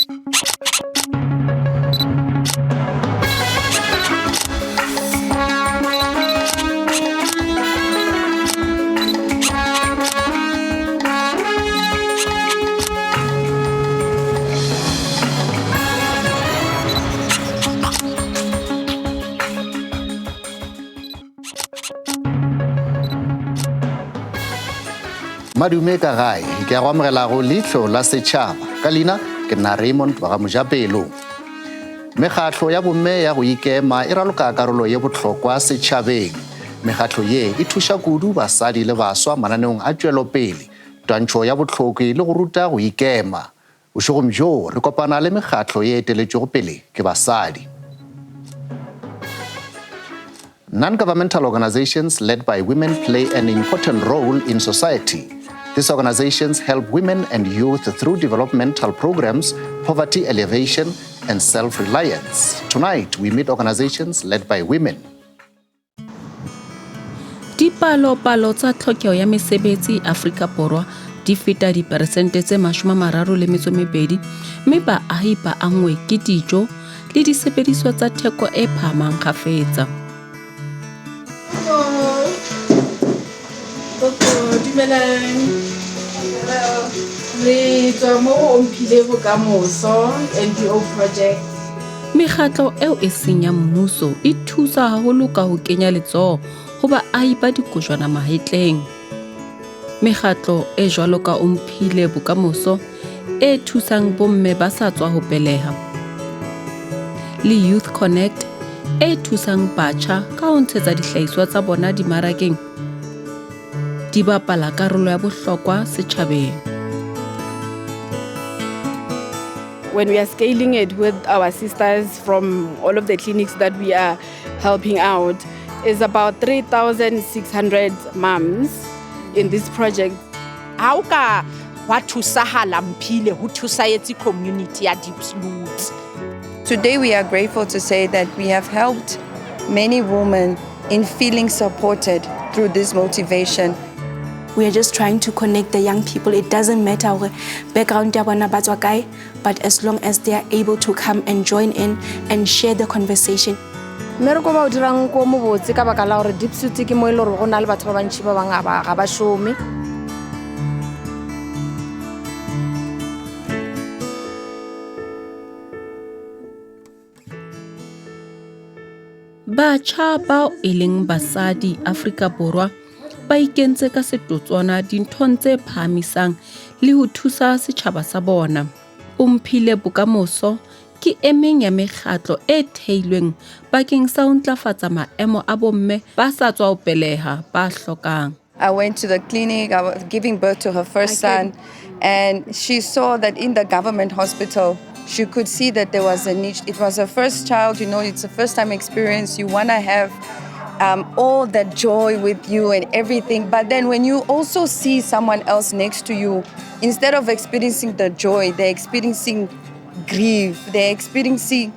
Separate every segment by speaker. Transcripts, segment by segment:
Speaker 1: Madume ka gae, ke a go amogela go Leihlo la Setšhaba. Ka leina ke nna Raymond wa ga Mojapelo. Mekgatlo ya bomme ya go ikema e raloka karolo ye bohlokwa setšhabeng. Mekgatlo ye e thuša kudu basadi le baswa mananeong a tšwelopele, twantšho ya bohloki le go ruta go ikema. Bošegong bjo re kopana le mekgatlo ye eteletšwego pele ke basadi. Non-governmental organizations led by women play an important role in society. These organizations help women and youth through developmental programs, poverty alleviation, and self-reliance. Tonight, we meet organizations led by women.
Speaker 2: Dipalopalo tsa tlhokeho ya mesebetsi Afrika Borwa di feta diperesente tse 32, mme baahi ba anngwe ke dijo le disebediswa tsa theko e phahamang kgafetsa.
Speaker 3: Dumelang. Re tswa mo go Omphile Bokamoso NPO project.
Speaker 2: Mekgatlo eo e seng ya mmuso e thusa haholo ka ho kenya letsoho ho baahi ba dikojwana mahetleng. Mekgatlo e jwalo ka Omphile Bokamoso e thusang bomme ba sa tswa ho beleha le Youth Connect e thusang batjha ka ho ntshetsa dihlahiswa tsa bona dimarakeng di bapala karolo ya bohlokwa setjhabeng.
Speaker 3: When we are scaling it with our sisters from all of the clinics that we are helping out, is about 3,600 moms in this project.
Speaker 4: Ha o ka hwa thusahala Mphile ho thusahetse community ya Diepsloot.
Speaker 5: Today we are grateful to say that we have helped many women in feeling supported through this motivation.
Speaker 6: We are just trying to connect the young people. It doesn't matter hore background ya bona ba tswa kae, but as long as they are able to come and join in and share the conversation.
Speaker 7: Mmereko ba o dirang ko mo botse ka baka la gore Diepsloot ke mo e le gore go na le batho ba bantši ba bangwe ga ba šome.
Speaker 2: Batjha bao e leng basadi Afrika Borwa ba ikentse ka setotswana dinthong tse phahamisang le ho thusa setjhaba sa bona. Omphile Bokamoso ke e meng ya mekgatlo e theilweng bakeng sa ho ntlafatsa maemo a bomme ba sa tswa ho beleha ba hlokang.
Speaker 5: I went to the clinic, I was giving birth to her first son, and she saw that in the government hospital, she could see that there was a niche. It was her first child, it's a first time experience. You want to have all that joy with you and everything. But then when you also see someone else next to you, instead of experiencing the joy, they're experiencing grief, they're experiencing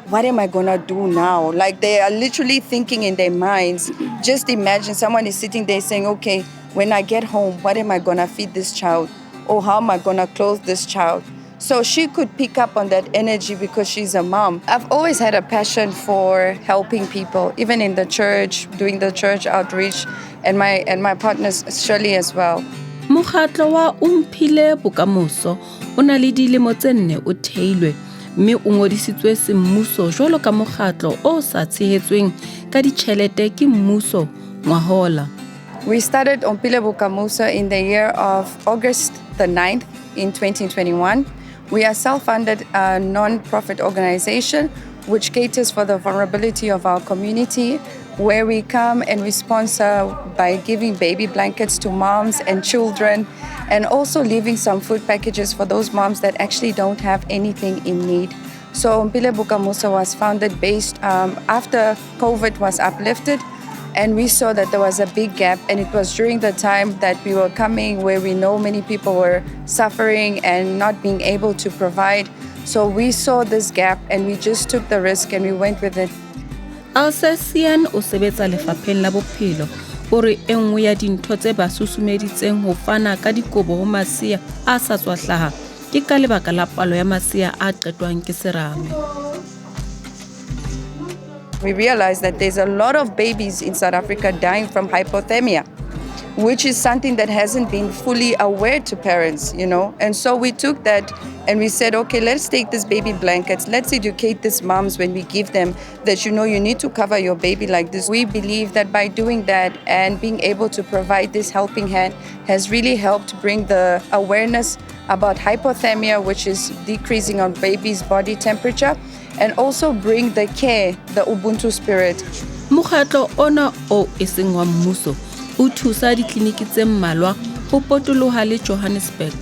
Speaker 5: what am I going to do now? Like they are literally thinking in their minds. Just imagine someone is sitting there saying, okay, when I get home, what am I going to feed this child? Or how am I going to clothe this child? So she could pick up on that energy because she's a mom. I've always had a passion for helping people, even in the church, doing the church outreach, and my partners, Shirley, as well.
Speaker 2: Mokgatlo wa Omphile Bokamoso o na le dilemo tse 4 o theilwe mme o ngodisitswe semmuso jwalo ka mokgatlo o sa tshehetsweng ka ditjhelete ke mmuso ngwahola.
Speaker 5: We started Omphile Bokamoso in the year of August the 9th in 2021. We are self-funded non-profit organization which caters for the vulnerability of our community, where we come and we sponsor by giving baby blankets to moms and children, and also leaving some food packages for those moms that actually don't have anything in need. So Omphile Bokamoso was founded based after COVID was uplifted, and we saw that there was a big gap, and it was during the time that we were coming where we know many people were suffering and not being able to provide. So we saw this gap and we just took the risk and we went with it.
Speaker 2: Alsesian o sebetsa lefapheng la bophelo o re e nngwe ya dintho tse ba susumeditseng ho fana ka dikobo ho masea a sa tswa hlaha Ke ka lebaka la palo ya masea a qetwang ke serame.
Speaker 5: We realized that there's a lot of babies in South Africa dying from hypothermia, which is something that hasn't been fully aware to parents. And so we took that and we said, okay, let's take these baby blankets, let's educate these moms when we give them that, you need to cover your baby like this. We believe that by doing that and being able to provide this helping hand has really helped bring the awareness about hypothermia, which is decreasing on baby's body temperature, and also bring the care, the Ubuntu spirit.
Speaker 2: Mokgatlo ona o eseng wa mmuso o thusa ditleliniki tse mmalwa ho potoloha le Johannesburg.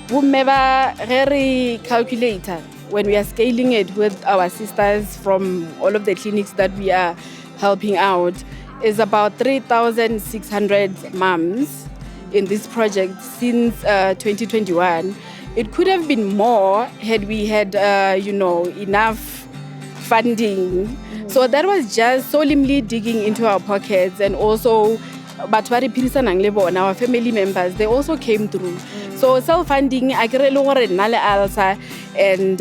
Speaker 3: Bomme ba ge re calculator when we are scaling it with our sisters from all of the clinics that we are helping out is about 3,600 moms in this project since 2021. It could have been more had we had, enough funding. So that was just solemnly digging into our pockets, and also batho ba re phedisanang le bona, our family members, they also came through. So self-funding, a ke re le gore nna le Alsa and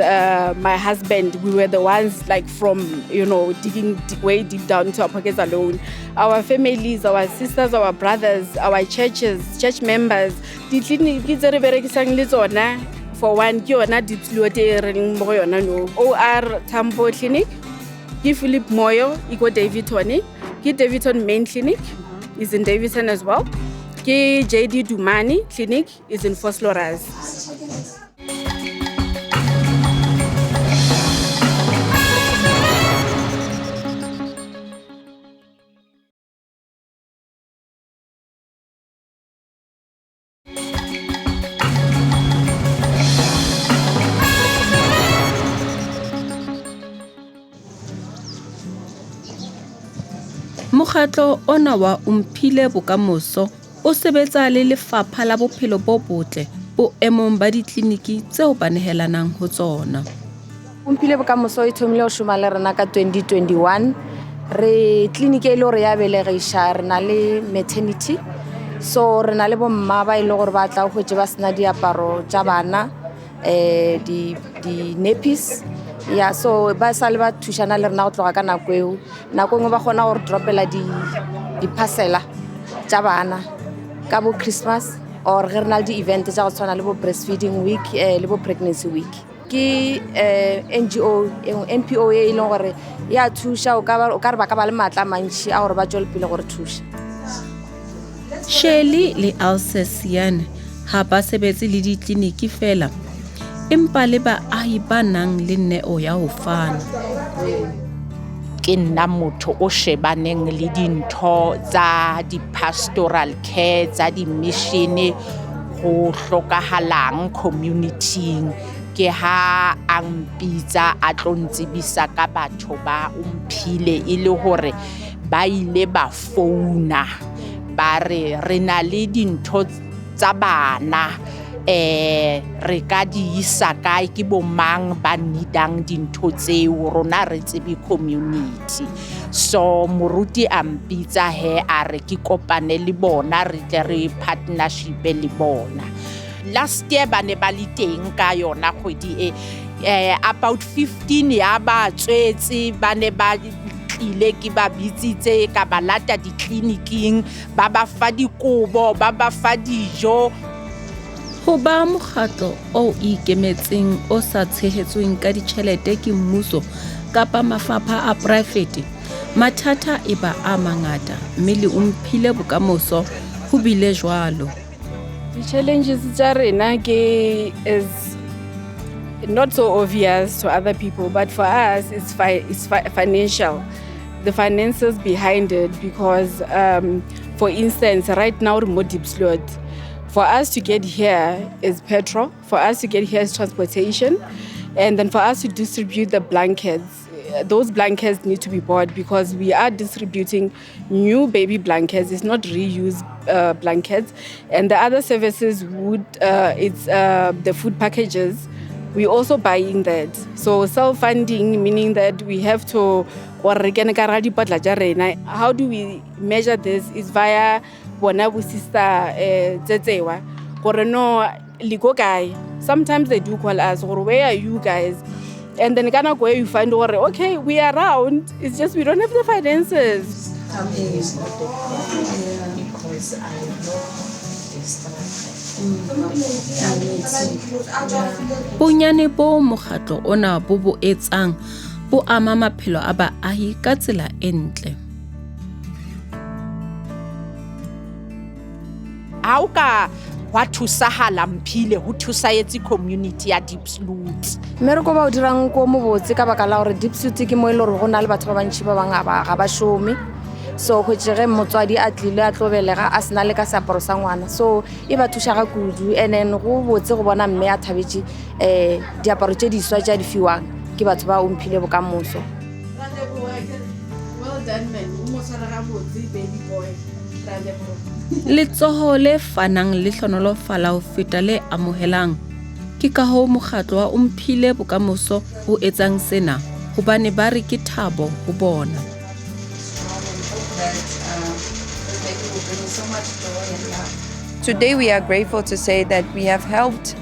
Speaker 3: my husband, we were the ones like from, digging way deep down into our pockets alone. Our families, our sisters, our brothers, our churches, church members, ditleliniki tse re berekisang le tsona, for one, ke yona Diepsloot e re leng mo go yona no. OR Tambo Clinic, ke Philip Moyo, e ko Daveyton, ke Daveyton Main Clinic, is in Daveyton as well. Ke JD Dumani Clinic is in Vosloorus.
Speaker 2: Mokgatlo ona wa Omphile Bokamoso o sebetsa le Lefapha la Bophelo bo Botle boemong ba ditleliniki tseo ba nehelanang ho tsona.
Speaker 7: Omphile Bokamoso e thomile ho šoma le rena ka 2021. Re tleliniki e le hore ya belegiša, re na le maternity. So re na le bomma ba e le gore ba tla hwetše ba sena diaparo tša bana, di nappies. Ya, so ba sa le ba thušana le rena go tloga ka nako eo. Nako e nngwe ba kgona go re dropela di-parcela tša bana ka bo Christmas or ge re na le di-event tša go tshwana le bo breastfeeding week, le bo pregnancy week. Ke NGO, NPO e leng gore ya thuša, o ka re ba ka ba le maatla a mantši a gore ba tšwele pele gore thuša.
Speaker 2: Shirley le Alsesian ha ba sebetse le ditleliniki fela, empa le baahi ba nang le neo ya ho fana.
Speaker 4: Ke nna motho o shebaneng le dintho tsa di-pastoral care, tsa di-mission, ho hlokahalang community-ing. Ke ha a mpitsa a tlo ntsebisa ka batho ba Omphile, e le hore ba ile ba founa ba re re na le dintho tsa bana, re ka di isa kae, ke bo mang ba needang dintho tseo, rona re tsebe community. So moruti a mpitsa he a re ke kopane le bona, re tle re partnership le bona. Last year ba ne ba le teng ka yona kgwedi e, about 15 ya ba tswetse ba ne ba tlile, ke ba bitsitse ka ba lata ditleliniking, ba ba fa dikobo, ba ba fa dijo.
Speaker 2: Ho ba mokgatlo o ikemetseng o sa tshehetsweng ka ditjhelete ke mmuso kapa mafapha a poraefete, mathata e ba a mangata, mme le Omphile Bokamoso ho bile jwalo.
Speaker 3: The challenges tsa rena ke is not so obvious to other people, but for us it's financial. The finances behind it, because for instance, right now re mo Diepsloot. For us to get here is petrol, for us to get here is transportation, and then for us to distribute the blankets, those blankets need to be bought because we are distributing new baby blankets. It's not reused blankets. And the other services would, it's the food packages. We also buying that. So self-funding, meaning that we have to, gore re kene ka hara dipotla tša rena. How do we measure this is via bona bo sister Tsetsewa. Gore no, Le ko kae? Sometimes they do call us gore, where are you guys? And then ka nako e you find gore, okay, we are around, it's just we don't have the finances.
Speaker 4: Something is not a problem because I know the struggle.
Speaker 2: Bonyane boo mokgatlo ona bo bo etsang bo ama maphelo a baahi ka tsela e ntle.
Speaker 4: Ha o ka hwa thusahala Omphile, ho thusahetse community ya Diepsloot.
Speaker 7: Mmereko ba o dirang ko mo botse ka baka la gore Diepsloot ke mo e le gore go na le batho ba bantši ba bangwe ga ba šome. So hwetše ge motswadi a tlile a tlo belega a sena le ka seaparo sa ngwana, so e ba thuša ga kudu. And then go botse go bona mme a thabetše diaparo tše diswa tše a di fiwang ke batho ba Omphile Bokamoso.
Speaker 3: Well done, man. O mo tshwara gabotse, baby boy. Ra leboga.
Speaker 2: Letsoho le fanang le hlonolofala ho feta le amohelang. Ke ka hoo mokgatlo wa Omphile Bokamoso o etsang sena, hobane ba re ke thabo ho bona.
Speaker 5: Today we are grateful to say that we have helped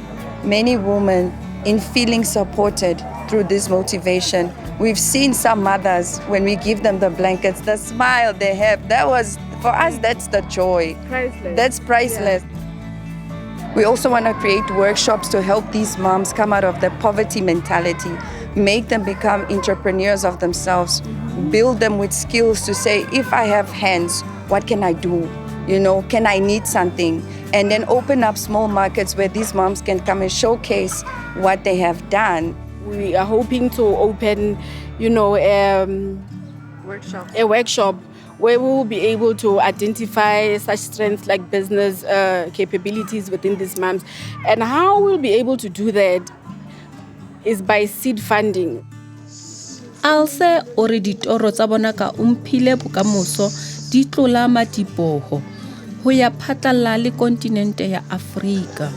Speaker 5: many women in feeling supported through this motivation. We've seen some mothers, when we give them the blankets, the smile they have, for us, that's the joy.
Speaker 3: Priceless.
Speaker 5: That's priceless.
Speaker 3: Yeah.
Speaker 5: We also want to create workshops to help these moms come out of the poverty mentality, make them become entrepreneurs of themselves, build them with skills to say, if I have hands, what can I do? Can I need something? And then open up small markets where these moms can come and showcase what they have done.
Speaker 3: We are hoping to open,
Speaker 5: Workshop.
Speaker 3: a workshop where we will be able to identify such strengths like business capabilities within these moms. And how we'll be able to do that is by seed funding.
Speaker 2: Alse o re ditoro tsa bona ka Omphile Bokamoso di tlola madiboho ho ya phatlalla le kontinente ya Afrika.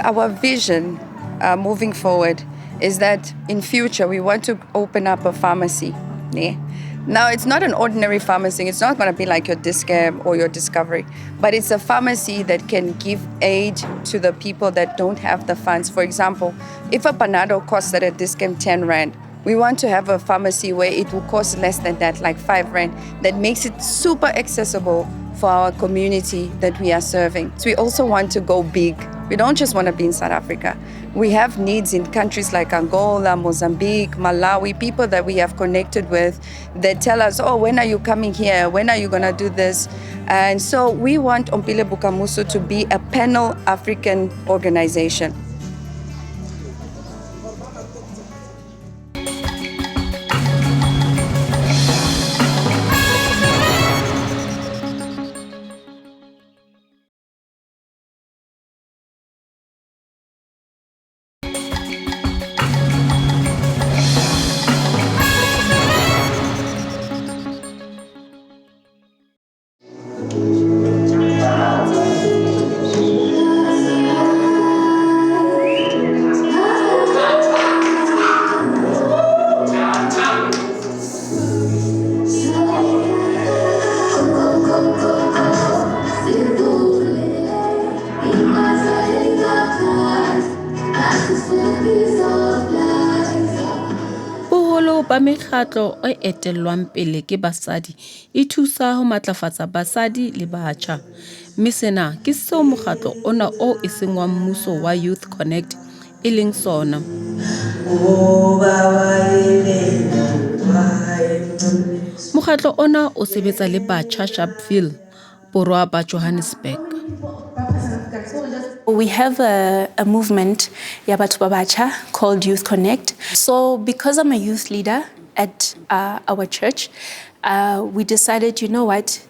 Speaker 5: Our vision moving forward is that in future we want to open up a pharmacy. Yeah? Now, it's not an ordinary pharmacy. It's not going to be like your Dis-Chem or your Discovery, but it's a pharmacy that can give aid to the people that don't have the funds. For example, if a Panado costs at a Dis-Chem 10 Rand, we want to have a pharmacy where it will cost less than that, like 5 Rand, that makes it super accessible for our community that we are serving. So we also want to go big. We don't just want to be in South Africa. We have needs in countries like Angola, Mozambique, Malawi, people that we have connected with that tell us, oh, when are you coming here? When are you going to do this? And so we want Omphile Bokamoso to be a panel African organization.
Speaker 2: Boholo ba mekgatlo e etellwang pele ke basadi e thusa ho matlafatsa basadi le batjha. Mme sena ke seo mokgatlo ona o e seng wa mmuso wa Youth Connect e leng sona. Mokgatlo ona o sebetsa le batjha Sharpeville, borwa ba Johannesburg.
Speaker 6: We have a movement ya batho ba batjha called Youth Connect. So because I'm a youth leader at our church, we decided, you know what,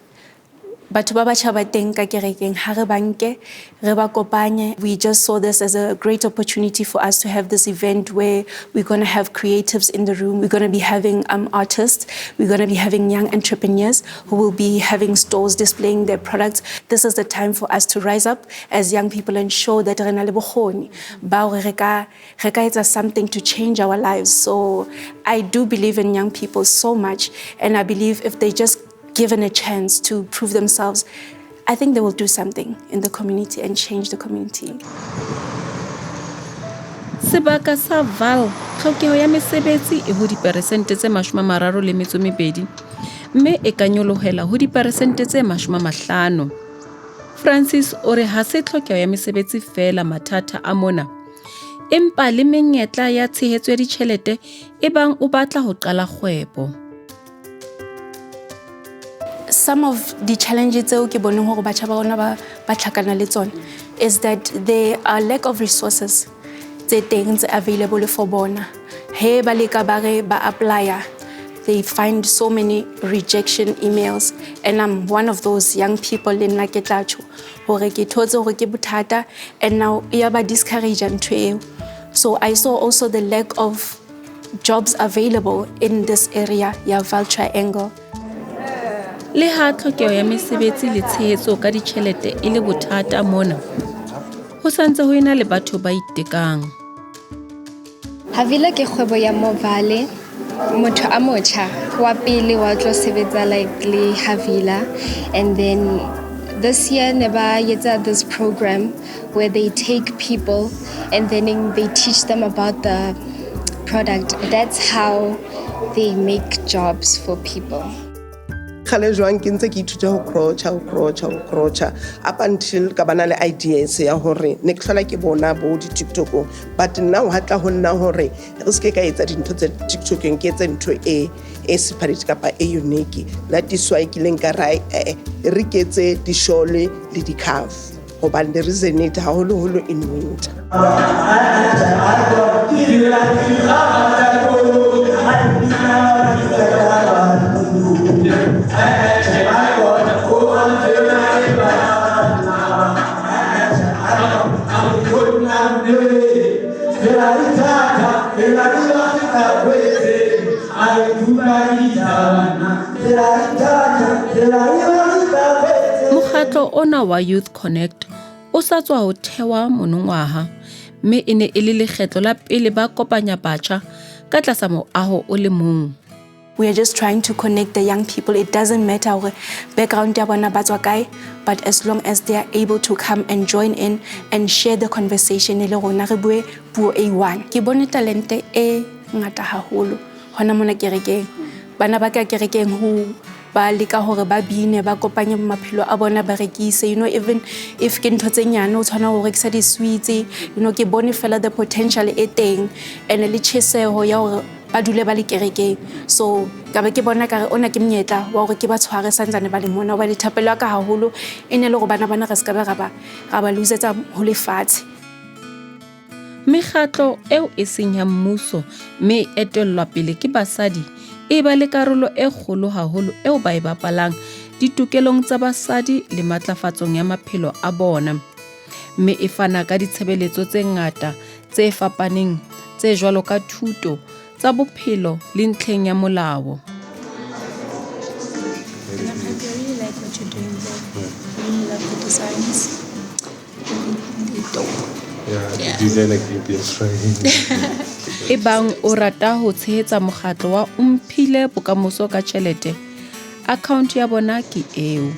Speaker 6: batho ba batjha ba teng ka kerekeng, ha re ba nke, re ba kopanye. We just saw this as a great opportunity for us to have this event where we're going to have creatives in the room. We're going to be having artists. We're going to be having young entrepreneurs who will be having stores displaying their products. This is the time for us to rise up as young people and show that re na le bokgoni ba hore re ka etsa something to change our lives. So I do believe in young people so much, and I believe if they just given a chance to prove themselves, I think they will do something in the community and change the community.
Speaker 2: Sebaka sa Vaal, tlhokeho ya mesebetsi e ho diperesente tse 32 mme e ka nyolohela ho diperesente tse 50. Francis o re ha se tlhokeho ya mesebetsi feela mathata a mona, empa le menyetla ya tshehetso ya ditjhelete ebang o batla ho qala kgwebo.
Speaker 6: Some of the challenges tseo ke boneng hore batjha ba rona ba tlhakana le tsona is that there are lack of resources tse teng tse available for bona. He ba leka ba re ba apply-a, they find so many rejection emails, and I'm one of those young people le nna ke tla tjho hore ke thotse hore ke bothata, and now e ya ba discourage ntho eo. So I saw also the lack of jobs available in this area ya Vaal Triangle.
Speaker 2: Le ha tlhokeho ya mesebetsi le tshehetso ka ditjhelete e le bothata mona, ho sa ntse ho ena le batho ba itekang.
Speaker 8: Havila ke kgwebo ya mo Vaal. Motho a motjha wa pele wa tlo sebetsa like le Havila, and then this year ne ba etsa this program where they take people and then they teach them about the product. That's how they make jobs for people.
Speaker 9: Kgale jwang ke ntse ke ithuta ho crochet, ho crochet, ho crochet, up until ka bana le ideas ya hore ne ke hlola ke bona bo di-TikTokong, but nna ho tla ho nna hore re se ke ka etsa dintho tse TikTokeng, ke etse ntho e separate kapa e unique. That is why ke ileng ka ra re ke etse di-shawl le di-scarf, hobane there is a need haholoholo in winter.
Speaker 2: Mokgatlo ona wa Youth Connect o sa tswa ho thewa monongwaha, mme e ne e le lekgetlo la pele ba kopanya batjha ka tlasa moaho o le mong.
Speaker 6: We are just trying to connect the young people. It doesn't matter hore background ya bona ba tswa kae, but as long as they are able to come and join in and share the conversation le rona, re bue puo e one. Ke bone talente e ngata haholo hona mona kerekeng. Bana ba ka kerekeng ho ba leka hore ba bine, ba kopanye maphelo a bona, ba rekise, even if ke ntho tse nyane, o tshwana ho rekisa di-sweets, ke bone fela the potential e teng and le tjheseho ya hore ba dule ba le kerekeng. So ka be ke bona ka re ona ke monyetla wa hore ke ba tshware santsane ba le mona, hobane thapelo ya ka haholo e ne le hore bana bana re se ka be ra ba losetsa ho lefatshe.
Speaker 2: Mekgatlo eo e seng ya mmuso mme e etellwa pele ke basadi e ba le karolo e kgolo haholo eo ba e bapalang ditokelong tsa basadi le matlafatsong ya maphelo a bona, mme e fana ka ditshebeletso tse ngata tse fapaneng tse jwalo ka thuto, tsa bophelo le ntlheng ya molao.
Speaker 6: I really like what you're doing there. I really love the designs. Really, really dope.
Speaker 10: Yeah, design like right.
Speaker 2: Ebang o rata ho tshehetsa mokgatlo wa Omphile Bokamoso ka tjhelete, account ya bona ke eo.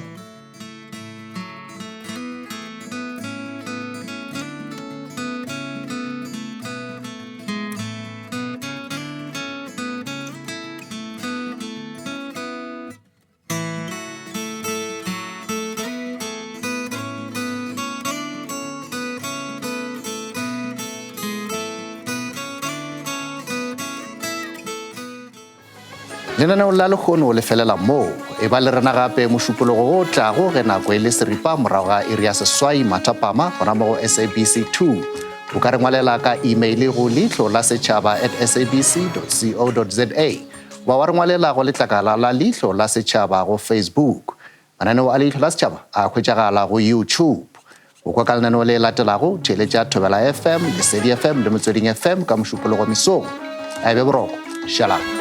Speaker 1: Lenaneo la lekgono le felela moo. E ba le rena gape mošupologo o tlago ge nako e le seripa morago ga iri ya 8 mathapama gona mo go SABC 2. O ka re ngwalela ka email go leihlo la setšhaba at sabc co za, ba wa re ngwalela go letlakala la Leihlo la Setšhaba go Facebook. Mananeo a Leihlo la Setšhaba a hwetšagala go YouTube. Go kwa ka lenaneo le latelago, theeletša Thobela FM, Lesedi FM le Motsweding FM ka mošupologo mesong. A e be boroko. Šalang.